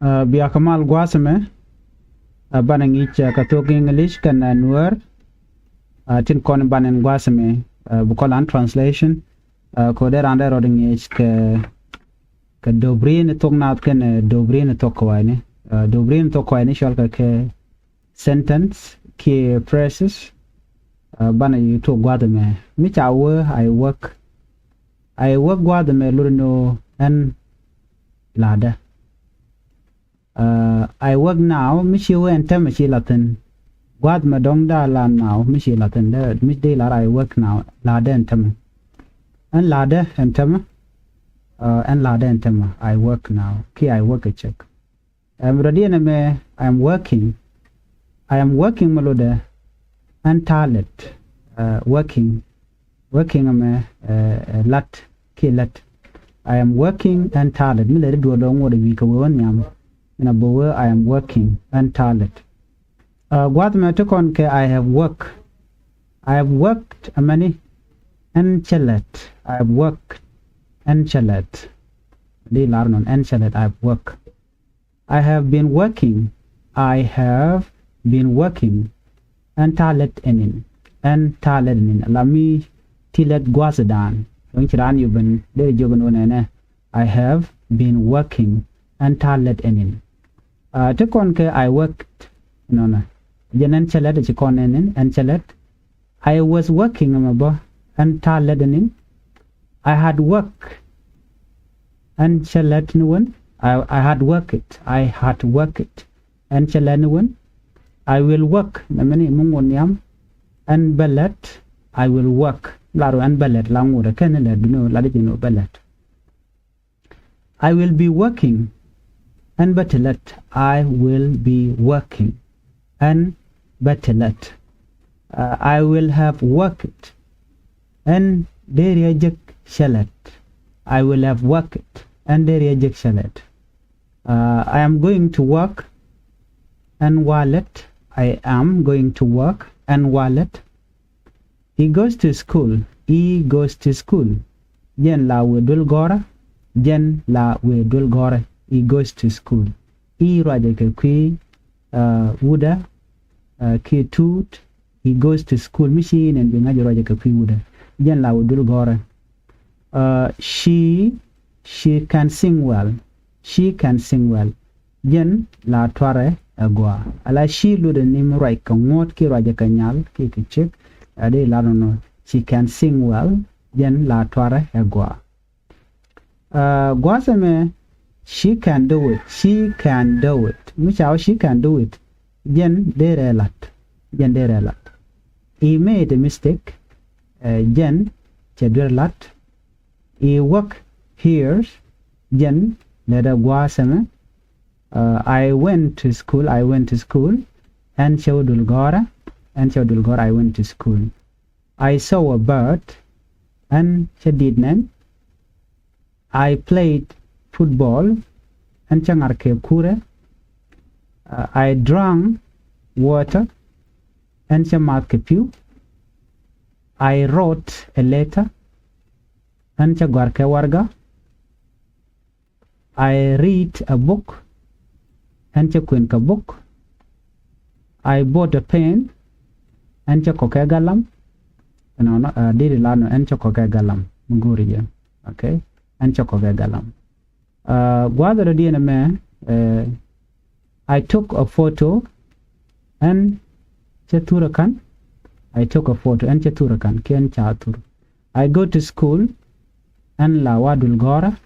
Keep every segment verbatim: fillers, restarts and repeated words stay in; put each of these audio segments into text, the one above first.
Bia kɛ mal gua̱a̱th ɛmɛ, banɛ ŋi̱i̱c kɛ thok English kɛnɛ Nuäär. Tin kɔn banɛ gua̱a̱th ɛmɛ bi kɔn lan translation. Kɛ dee raan dee rɔɔdɛ ŋi̱i̱c kɛ, kɛ döbri̱n thok naath kɛnɛ döbri̱n thok kɔaani. Döbri̱n thok kɔaani cɔalkɛ kɛ sentence kiɛ phrases. Banɛ yi tuɔk gua̱a̱th ɛmɛ. Mi ca wee I work. I work gua̱a̱th ɛmɛ lot ni ɣöö ɛn la̱tdä. I work now, mi ci wee ɛn täämɛ ci la̱th thi̱n. Gua̱a̱th ɛmɛ dɔ̱ŋ dee la̱t now, mi ci la̱th thi̱n, mi dee la̱t I work now, la̱tdä ɛn täämɛ. Ɛn la̱tdä ɛn täämɛ. Ɛn la̱tdä ɛn täämɛ, I work now kiɛ I work ɛ cäk. Ɛm rɔ̱diɛn ɛmɛ, I am working. I am working mi lotdɛ ɛn ta̱a̱ lät. Working. Working ɛmɛ la̱t kiɛ lät. I am working ɛn ta̱a̱ lät. Mi lät i̱ duɔl dɔ̱ŋ ŋot ɛ wi̱i̱ kɛ wee wä nhiam. Inɔ bä wee I am working ɛn ta̱a̱ lät. Gua̱a̱th ɛmɛ ti kɔn kɛ I have work. I have worked ɛmɛni ɛn cä lät. I have worked ɛn cä lät. Di lar nɔn ɛn cä lät I have work. I have been working. I have been working. Ɛn ta̱a̱ lät ɛn in. Ɛn ta̱a̱ lät ɛn in. La mi ti lät gua̱a̱th dan. Dɔ̱ŋ ci raan yu ben dee jiök ɛn wä nɛnɛ. I have been working. Ɛn ta̱a̱ lät ɛn in. Ti kɔn kɛ I worked. Nɔnɔ. Jɛn ɛn cä lät ci kɔn ɛn in. Ɛn cä lät. I was working ɛmɛ bä ɛn ta̱a̱ lät ɛn in. I had work. Ɛn cä lät ni wän. I, I had worked. I had worked. Ɛn cä lät ni wän. I will work. Nɛmɛni mi ŋot nhiam. Ɛn bä lät. I will work. Lar wä ɛn bä lät la ŋot ɛ kɛn ni lät duni wä lat i̱ ji̱n wä bä lät. I will be working. Ɛn bä ti lät. I will be working. Ɛn bä ti lät. I will have worked. Ɛn deri a jek cä lät. I will have worked. Ɛn deri a jek cä lät. I am going to work. Ɛn wa lät. I am going to work. Ɛn wa lät. He goes to school. He goes to school. Jɛn la wëë duel gɔ̱rä. Jɛn la wëë duel gɔ̱rä. He goes to school. He ruacɛ kɛ kui̱ wutdä kiɛ tuut. He goes to school. Mi ci nɛn bi ŋa̱c ruacɛ kɛ kui̱ wutdä. Jɛn la wëë duel gɔ̱rä. She, she can sing well. She can sing well. Jɛn la tuarɛ ɛ gɔaa. Ala ci lotdɛ ni mi ruac kɛ ŋuɔ̱t kiɛ ruacɛ kɛ nyal kiɛ kɛ ciek. A dee lar nɔnɔ. She can sing well. Jɛn la tuarɛ ɛ gɔaa. Gua̱a̱th ɛmɛ, she can do it. She can do it. Mi ca wä she can do it. Jɛn dee rɛ la̱t. Jɛn dee rɛ la̱t. He made a mistake. Jɛn cɛ duer la̱t. He work here. Jɛn lɛ dee gua̱a̱th ɛmɛ. I went to school. I went to school. Ɛn cɛ wä duel gɔ̱rä. Ɛn cɛ wä duel gɔ̱rä. I went to school. I saw a bird. Ɛn cä dit nɛn. I played football. Ɛn cä ŋar kɛ kurɛ. I drank water. Ɛn cä math kɛ pi̱w. I wrote a letter. Ɛn cä gɔ̱a̱r kɛ warɛga. I read a book. Ɛn cä kuën kɛ book. I bought a pen. Ɛn cä kɔkɛ galam. Ɛnɔnɔ, diri lanɔ ɛn cä kɔkɛ galam. Mi go̱o̱ri jɛ. Okay. Ɛn cä kɔkɛ galam. Gua̱a̱th rɔ̱diɛn ɛmɛ. I took a photo. Ɛn cä thurɛ ka̱n. I took a photo. Ɛn cä thurɛ ka̱n kiɛ ɛn ca thur. I go to school. Ɛn la wa duel gɔ̱rä.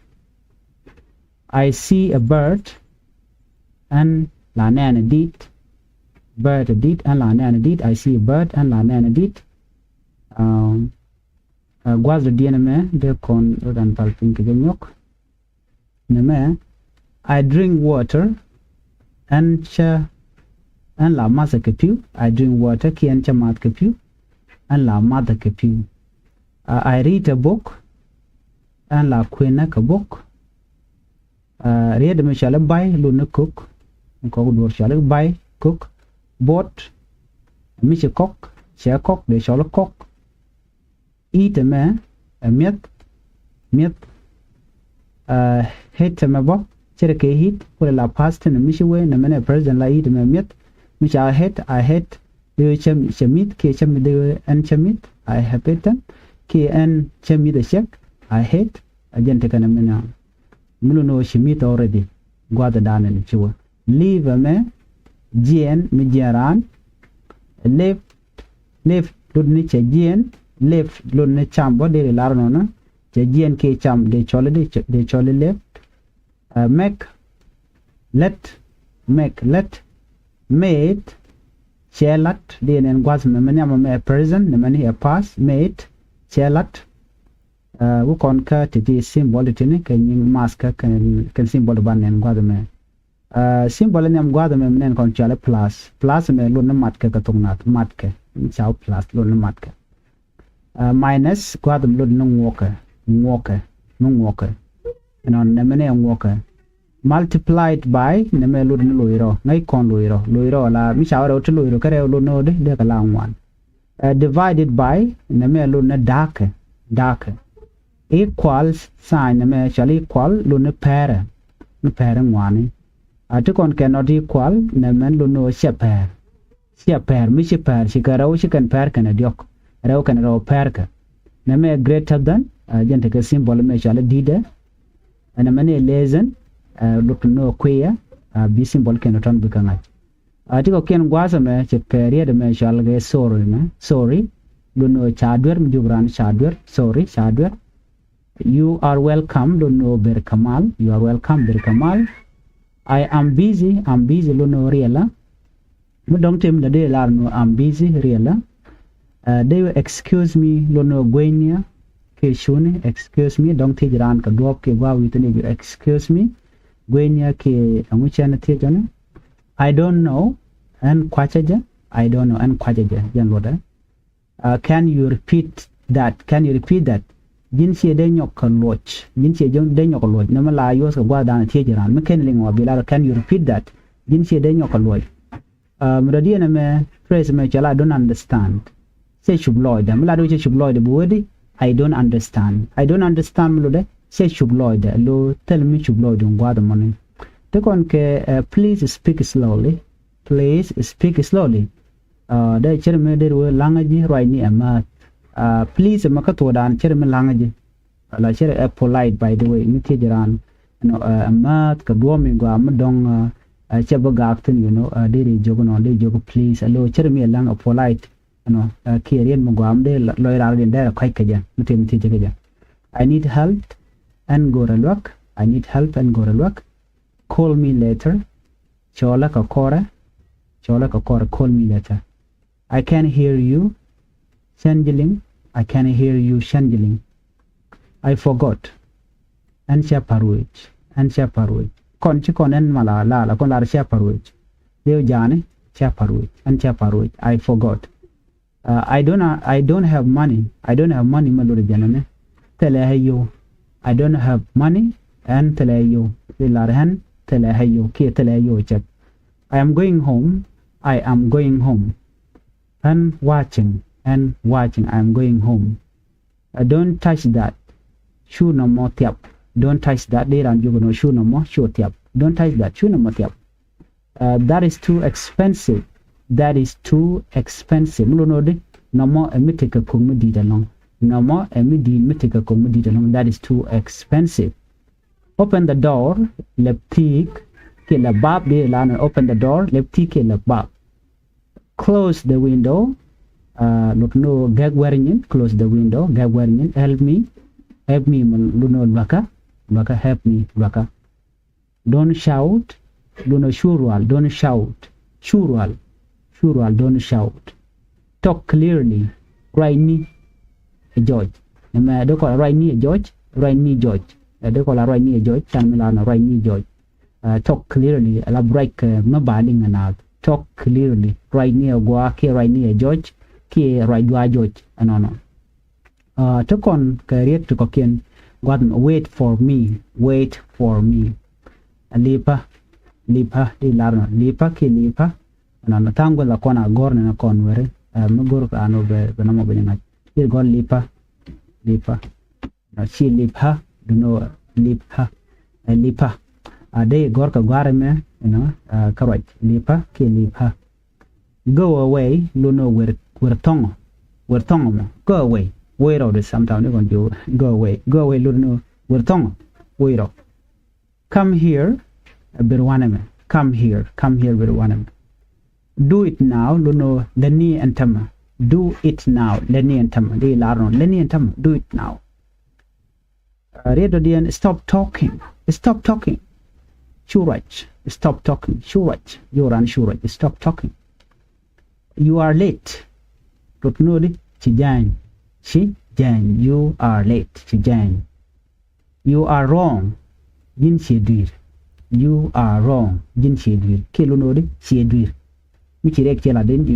I see a bird. Ɛn la nɛɛn a dit. Bird a dit. Ɛn la nɛɛn a dit. I see a bird. Ɛn la nɛɛn a dit. Gua̱a̱th rɔ̱diɛn ɛmɛ dee kɔn rɔ̱dan pal piny kɛ jɛ nyɔk. Nɛmɛ, I drink water. Ɛn cä, ɛn la math kɛ pi̱w. I drink water kiɛ ɛn cä math kɛ pi̱w. Ɛn la math kɛ pi̱w. I read a book. Ɛn la kuënä kɛ book. Riet mi cɔal i̱ buy, lot ni kök. Kɔk duɔ̱ɔ̱r cɔal i̱ buy, kök. Bought, mi ci kɔk, cɛ kɔk, dee cɔl i̱ kɔk. Eat ɛmɛ ɛ mi̱eth, mi̱eth. Ate ɛmɛ bä, Cɛ rɛ kɛ eat, kulɛ la past tense mi ci wee, nɛmɛ ni present la eat mɛ mi̱eth. Mi ca ate, I ate, dee wee cɛ, cɛ mi̱th, kiɛ cɛ mi̱th dee wee ɛn cɛ mi̱th, I have eaten, kiɛ ɛn cɛ mi̱th ɛ cɛk, I ate, a jɛn tekɛ nɛmɛ ni. Mi lot ni ɣöö ci mi̱th already, gua̱a̱th ɛ da̱a̱n ɛn ci wee. Live ɛmɛ, jiɛɛn, mi jiɛɛn raan. Live, live lot ni cɛ jiɛɛn, live lot ni cam bä deri lar nɔnɔ. Cɛ jiɛɛn kiɛ cam dee cɔl i̱di, dee cɔl i̱ live. Make, lät, make, lät. Made, cɛ la̱t, dee nɛn gua̱th mɛ, mɛ nhiam mɛ ɛ present, nɛmɛ ni ɛ past, made, cɛ la̱t. Wä kɔn kä ti ti symbol ti ni kɛ nyiŋ math kä kɛn symbol ti ban nɛn gua̱th mɛ. Symbol in nhiam gua̱a̱th ɛmɛ mi nɛn kɔn cɔal i̱ plus. Plus ɛmɛ lot ni matkɛ kɛ thok nath, matkɛ. Ca wä plus lot ni matkɛ. Minus gua̱a̱th ɛmɛ lot ni ŋuɔkɛ, ŋuɔkɛ, ni ŋuɔkɛ. Ɛnɔn nɛmɛ ni ɛ ŋuɔkɛ. Multiplied by nɛmɛ lot ni loc rɔ, ŋäc kɔn loc rɔ, loc rɔ la mi ca wä rɛw ti loc rɔ kä rɛw lot ni ɣöö dee kɛ la ŋuan. Divided by nɛmɛ lot ni da̱a̱kɛ, da̱a̱kɛ. Equal sign nɛmɛ cɔal i̱ equal lot ni pɛrɛ, ni pɛrɛ ŋuani. A ti kɔn kɛ not equal nɛmɛ lot ni ɣöö cɛ pɛr, cɛ pɛr, mi ci pɛr, ci kɛ rɛw, ci kɛn pɛr kɛnɛ diɔ̱k, rɛw kɛnɛ rɛw pɛrkɛ. Nɛmɛ greater than, jɛn tekɛ symbol mɛ cɔal i̱ di̱tdɛ. Ɛn nɛmɛ ni less than, lot ni ɣöö kuiyɛ, bi symbol kɛn tɔn bikɛ ŋa̱c. A ti kɔ̱kiɛn gua̱a̱th ɛmɛ cɛ kɛ riet ɛmɛ cɔal kɛ sorry mɛ, sorry. Lot ni ɣöö ca duer, mi jiök raan ca duer, sorry, ca duer. You are welcome, lot ni ɣöö ber kɛ mal, you are welcome, ber kɛ mal. I am busy, I'm busy, lot ni ɣöö riɛlä. Mi dɔ̱ŋ tim lɛ dee lar ni ɣöö I'm busy, riɛlä. Dee you excuse me, lot ni ɣöö guenyniä kiɛ cuni, excuse me, dɔ̱ŋ thiec raan kɛ duɔ̱ɔ̱p kiɛ gua̱a̱th wi̱i̱ thi̱n i̱ you excuse me, guenyniä kiɛ ɛŋu cɛn thiec ɔni. I don't know, ɛn kuacä jɛ. I don't know, ɛn kuacä jɛ, jɛn luɔtdɛ. Can you repeat that? Can you repeat that? Ji̱n ciɛ dee nyɔk kɛ luɔc, ji̱n ciɛ dee nyɔk kɛ luɔc. Nɛmɛ la yuɔth kɛ gua̱a̱th da̱a̱n thiec raan mi ken liŋ ɣɔɔ bi lar can you repeat that? Ji̱n ciɛ dee nyɔk kɛ luɔc. Mi dɔ̱diɛn ɛmɛ phrase mɛ cɔal I don't understand. Cɛ cup lɔcdɛ, mi lat wee cɛ cup lɔcdɛ bi wee di, I don't understand. I don't understand mi lotdɛ cɛ cup lɔcdɛ, lo thil mi cup lɔcdɛ gua̱a̱th mɔni. Ti kɔn kɛ please speak slowly. Please speak slowly. Dee cɛr mi dee wee laŋä ji̱ ruacni ɛ määth. Please ɛmɛ kä thuɔɔdan cɛr mi laŋä ji̱. La cɛ ɛ polite, by the way, mi thiec raan ɛnɔ ɛ määth kɛ duɔ̱ɔ̱p mi gɔaa mi dɔ̱ŋ. Cɛ bi gaak thi̱n, you know, deri jiök nɔ, deri jiök please. Alo cɛ ri mi ɛ laŋ ɛ polite, you know, kiɛ riet mi gɔaa mi dee lɔc raar diɛn dee rɛ kɔc kɛ jɛ mi thiec, mi thiec kɛ jɛ. I need help, ɛn go̱rɛ luäk. I need help, ɛn go̱rɛ luäk. Call me later. Cɔɔlä kɛ kɔrɛ. Cɔɔlä kɛ kɔrɛ, call me later. I can't hear you, Changeling. I can't hear you, Changeling. I forgot. Ɛn cä pa̱r wec. Ɛn cä pa̱r wec. Kɔn ci kɔn ɛn mala la la kɔn lar cä pa̱r wec. Liw ja̱a̱ni cä pa̱r wec. Ɛn cä pa̱r wec. I forgot. I don't, I don't have money. I don't have money mɛ lori jɛn ɛn thilɛ ɛ yio̱w. I don't have money. Ɛn thilɛ ɛ yio̱w. Ri lar ɛn thilɛ ɛ yio̱w kiɛ thilɛ ɛ yio̱w cɛk. I am going home. I am going home. Ɛn watching, ɛn watching, I am going home. Don't touch that. Cu nɔmɔ thiap. Don't touch that. Dee ran jiök nɔ cu nɔmɔ cu thiap. Don't touch that. Cu nɔmɔ thiap. That is too expensive. That is too expensive. Mi lot ni ɣöö di nɔmɔ ɛ mi tekɛ ko̱k mi di̱i̱t ɛlɔ̱ŋ. Nɔmɔ ɛ mi di̱i̱t mi tekɛ ko̱k mi di̱i̱t ɛlɔ̱ŋ. That is too expensive. Open the door. Lɛp thi̱i̱k kiɛ lɛp bap. Dee ran open the door. Lɛp thi̱i̱k kiɛ lɛp bap. Close the window. Lot ni ɣöö gɛk wɛr nyin. Close the window. Gɛk wɛr nyin. Help me. Help me mɛ lot ni ɣöö luäkä. Luäkä, help me, luäkä. Don't shout. Lot ni ɣöö cu rual. Don't shout. Cu rual. Cu rual, don't shout. Talk clearly. Ruacni ɛ jɔc. Nɛmɛ dee kɔn la ruacni ɛ jɔc. Ruacni jɔc. Dee kɔn la ruacni ɛ jɔc. Can mi la nɔ ruacni jɔc. Talk clearly, ala bi ruac kɛ mi ba liŋ ɛ naath. Talk clearly. Ruacni ɛ gua̱a̱ kiɛ ruacni ɛ jɔc kiɛ ruac dua̱a̱ jɔc ɛnɔnɔ. Ti kɔn kɛ riet ti kɔ̱kiɛn gua̱th mi, wait for me. Wait for me. Lipä. Lipä di lar nɔ. Lipä kiɛ lipä. Ɛnɔnɔ tha̱a̱ŋ guäth la kɔn a go̱r ni na kɔn weri. Mi go̱r kɛ an wä bɛ nɔmɔ bɛ nyaŋac. Di gɔ̱r lipä. Lipä. Ci lip ɣä, duno lip ɣä. Ɛ lip ɣä. A dee gɔ̱r kɛ gɔ̱a̱r ɛmɛ, you know, kä ruac lipä kiɛ lipä. Go away, lotni ɣöö wer, wer thɔŋɔ. Wer thɔŋɔ mɔ. Go away. Wee rɔw di sometimes ni kɔn ji̱ go away. Go away, lotni ɣöö wer thɔŋɔ. Wee rɔw. Come here, ber wanɛmɛ. Come here, come here, ber wanɛmɛ. Do it now, lotni ɣöö lätni ɛn täämɛ. Do it now, lätni ɛn täämɛ. Di lar nɔ, lätni ɛn täämɛ. Do it now. Riet dɔ̱diɛn, stop talking. Stop talking. Cu ruac. Stop talking. Cu ruac. Cu ruac. Stop talking. You are late. Lotni ɣöö di ci jääny. Ci jääny. You are late. Ci jääny. You are wrong. Ji̱n ciɛ dui̱r. You are wrong. Ji̱n ciɛ dui̱r. Kiɛ lotni ɣöö di ciɛ dui̱r. Mi ci riɛk ciɛ lat in,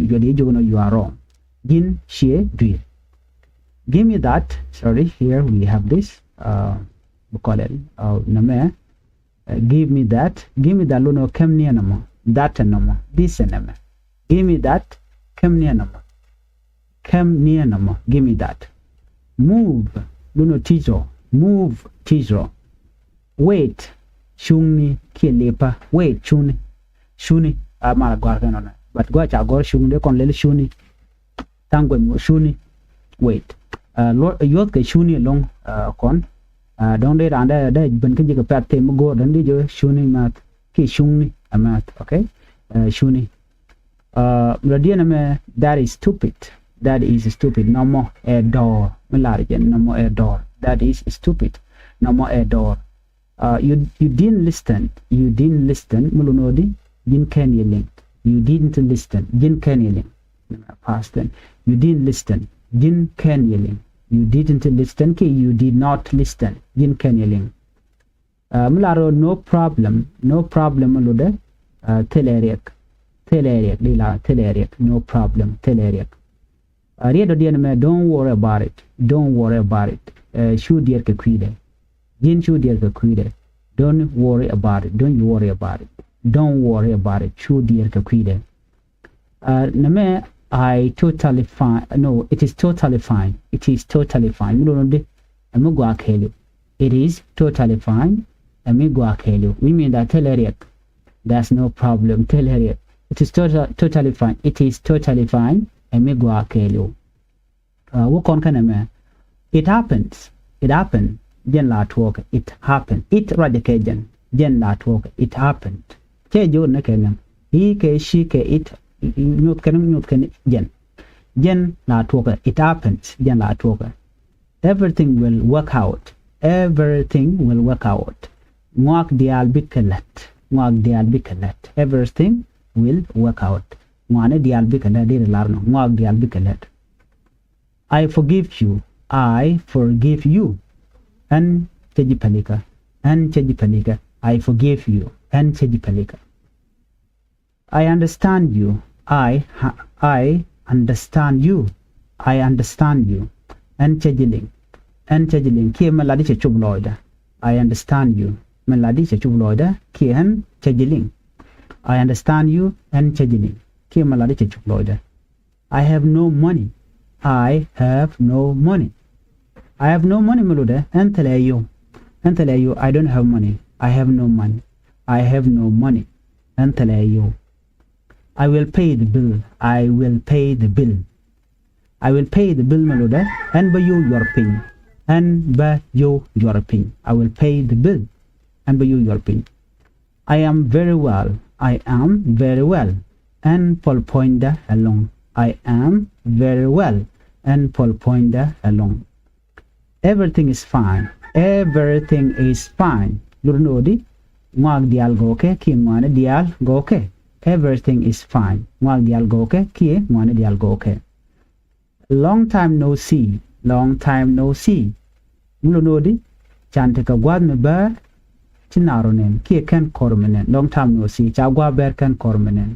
you are wrong. Ji̱n ciɛ dui̱r. Give me that. Sorry, here we have this. Bi kɔlɛ nɛmɛ. Give me that. Give me that, lotni ɣöö käm ni ɛn ɛmɔ. That ɛn ɛmɔ. This ɛn ɛmɛ. Give me that. Käm ni ɛn ɛmɔ. Käm ni ɛn ɛmɔ. Give me that. Move, lotni ɣöö ti̱c rɔ. Move, ti̱c rɔ. Wait, cuŋni kiɛ lipä. Wait, cuŋni. Cuŋni. A mal a gɔ̱a̱r kɛn ɔnɛ. But gɔaa ca gɔ̱r cuŋni, dee kɔn lɛl cuŋni. Tha̱a̱ŋ guɛm cuŋni. Wait. Yuɔ̱thkɛ cuŋni ɛlɔ̱ŋ kɔn. Dɔ̱ŋ dee raan dee ben kä ji̱ kɛ pɛ̈th tëë mi go̱o̱r, dɔ̱ŋ dee jɛ cuŋni määth kiɛ cuŋni ɛ määth. Okay. Cuŋni. Mi dɔ̱diɛn ɛmɛ, that is stupid. That is stupid. Nɔmɔ ɛ dɔɔr. Mi lar jɛ, nɔmɔ ɛ dɔɔr. That is stupid. Nɔmɔ ɛ dɔɔr. You, you didn't listen. You didn't listen. Mi lotni ɣöö di ji̱n /keni liŋ. You didn't listen. Ji̱n /keni liŋ. Past tense. You didn't listen. Ji̱n /keni liŋ. You didn't listen kiɛ you did not listen. Ji̱n /keni liŋ. Mi lar ɣöö no problem. No problem mi lotdɛ thilɛ riɛk. Thilɛ riɛk, di la thilɛ riɛk. No problem. Thilɛ riɛk. Riet dɔ̱diɛn ɛmɛ, don't worry about it. Don't worry about it. Cu diɛɛr kɛ kui̱dɛ. Ji̱n cu diɛɛr kɛ kui̱dɛ. Don't worry about it. Don't you worry about it. Don't worry about it. Cu diɛɛr kɛ kui̱dɛ. Nɛmɛ, I totally fine. No, it is totally fine. It is totally fine. Mi lotni ɣöö di ɛ mi gɔaa kɛɛliw. It is totally fine. Ɛ mi gɔaa kɛɛliw. Which means that thilɛ riɛk. There's no problem. Thilɛ riɛk. It is tota-, totally fine. It is totally fine. Ɛ mi gɔaa kɛɛliw. Wä kɔn kä nɛmɛ. It happens. It happened. Jɛn la tuɔɔkɛ. It happened. It ruacɛ kɛ jɛn. Jɛn la tuɔɔkɛ. It happened. Cɛ jiök ni kɛ nɛm. He, kɛ she, kɛ it. Nyuth kɛn, nyuth kɛn jɛn. Jɛn la tuɔɔkɛ. It happens. Jɛn la tuɔɔkɛ. Everything will work out. Everything will work out. Ŋɔak diaal bikɛ lät. Ŋɔak diaal bikɛ lät. Everything will work out. Ŋɔakni diaal bikɛ lät. Deri lar nɔ. Ŋɔak diaal bikɛ lät. I forgive you. I forgive you. Ɛn cä ji̱ pälikä. Ɛn cä ji̱ pälikä. I forgive you. Ɛn cä ji̱ pälikä. I understand you. I, I understand you. I understand you. Ɛn cä ji̱ liŋ. Ɛn cä ji̱ liŋ. Kiɛ min latdi cɛ cop lɔcdä. I understand you. Min latdi cɛ cop lɔcdä. Kiɛ ɛn cä ji̱ liŋ. I understand you. Ɛn cä ji̱ liŋ. Kiɛ min latdi cɛ cop lɔcdä. I have no money. I have no money. I have no money mi lotdɛ ɛn thilɛ yio̱w. Ɛn thilɛ yio̱w. I don't have money. I have no money. I have no money. Ɛn thilɛ yio̱w. I will pay the bill. I will pay the bill. I will pay the bill mi lotdɛ ɛn bä yio̱w yuɔr piny. Ɛn bä yio̱w yuɔr piny. I will pay the bill. Ɛn bä yio̱w yuɔr piny. I am very well. I am very well. Ɛn puɔl puɔ̱nydä ɛlɔ̱ŋ. I am very well. Ɛn puɔl puɔ̱nydä ɛlɔ̱ŋ. Everything is fine. Everything is fine. Lotdɛ ni ɣöö di ŋɔak diaal gɔw kɛ kiɛ ŋɔaani diaal gɔw kɛ. Everything is fine. Ŋɔak diaal gɔw kɛ kiɛ ŋɔaani diaal gɔw kɛ. Long time no see. Long time no see. Mi lotdɛ ni ɣöö di can tekɛ gua̱a̱th mi bäär ci naath rɔ̱ nɛn kiɛ /ken kɔr mi nɛn. Long time no see. Ca gua̱a̱th bäär /ken kɔr mi nɛn.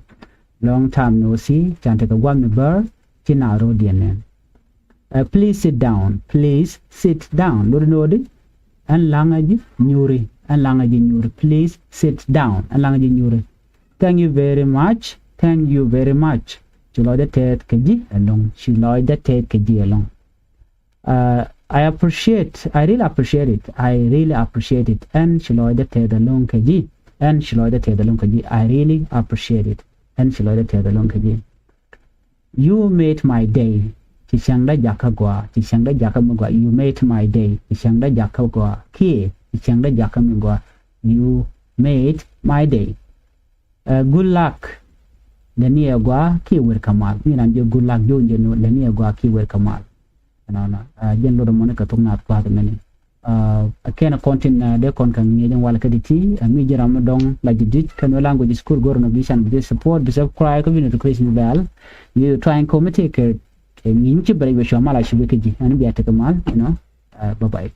Long time no see. Can tekɛ gua̱a̱th mi bäär ci naath rɔ̱ diɛn nɛn. Please sit down. Please sit down. Lotdɛ ni ɣöö di ɛn la̱ŋä ji̱ nyuuri. Ɛn la̱ŋä ji̱ nyuuri. Please sit down. Ɛn la̱ŋä ji̱ nyuuri. Thank you very much. Thank you very much. Ci lɔcdä tɛth kɛ ji̱ ɛlɔ̱ŋ. Ci lɔcdä tɛth kɛ ji̱ ɛlɔ̱ŋ. I appreciate, I really appreciate it. I really appreciate it. Ɛn ci lɔcdä tɛth ɛlɔ̱ŋ kɛ ji̱. Ɛn ci lɔcdä tɛth ɛlɔ̱ŋ kä ji̱. I really appreciate it. Ɛn ci lɔcdä tɛth ɛlɔ̱ŋ kä ji̱. You made my day. Ci cäŋdä jakä gɔaa. Ci cäŋdä jakä mi gɔaa. You made my day. Ci cäŋdä jakä gɔaa. Kiɛ ci cäŋdä jakä mi gɔaa. You made my day. Good luck. Lätni ɛ gɔaa kiɛ wer kɛ mal. Mi ran jiök good luck, jiök jɛ ni lätni ɛ gɔaa kiɛ wer kɛ mal. Ɛnɔnɔ jɛn lot ɛmɔni kɛ thok naath gua̱a̱th mɛni. Ɛ kɛn ɛ kɔn tin dee kɔn kɛ ŋi̱eec ɛn wal kä ti ti. Ɛ mi ji̱ ram mi dɔ̱ŋ la ji̱ di̱t kä Nuer language school, go̱r ɛnɔ bi can bi support, bi subscribe kä bi notification bell. Bi trying committee kɛ kɛ ŋi̱ny ci bɛrɛ wecua mal a ci wek kä ji̱ ɛn bia tekɛ mal, you know. Bye bye.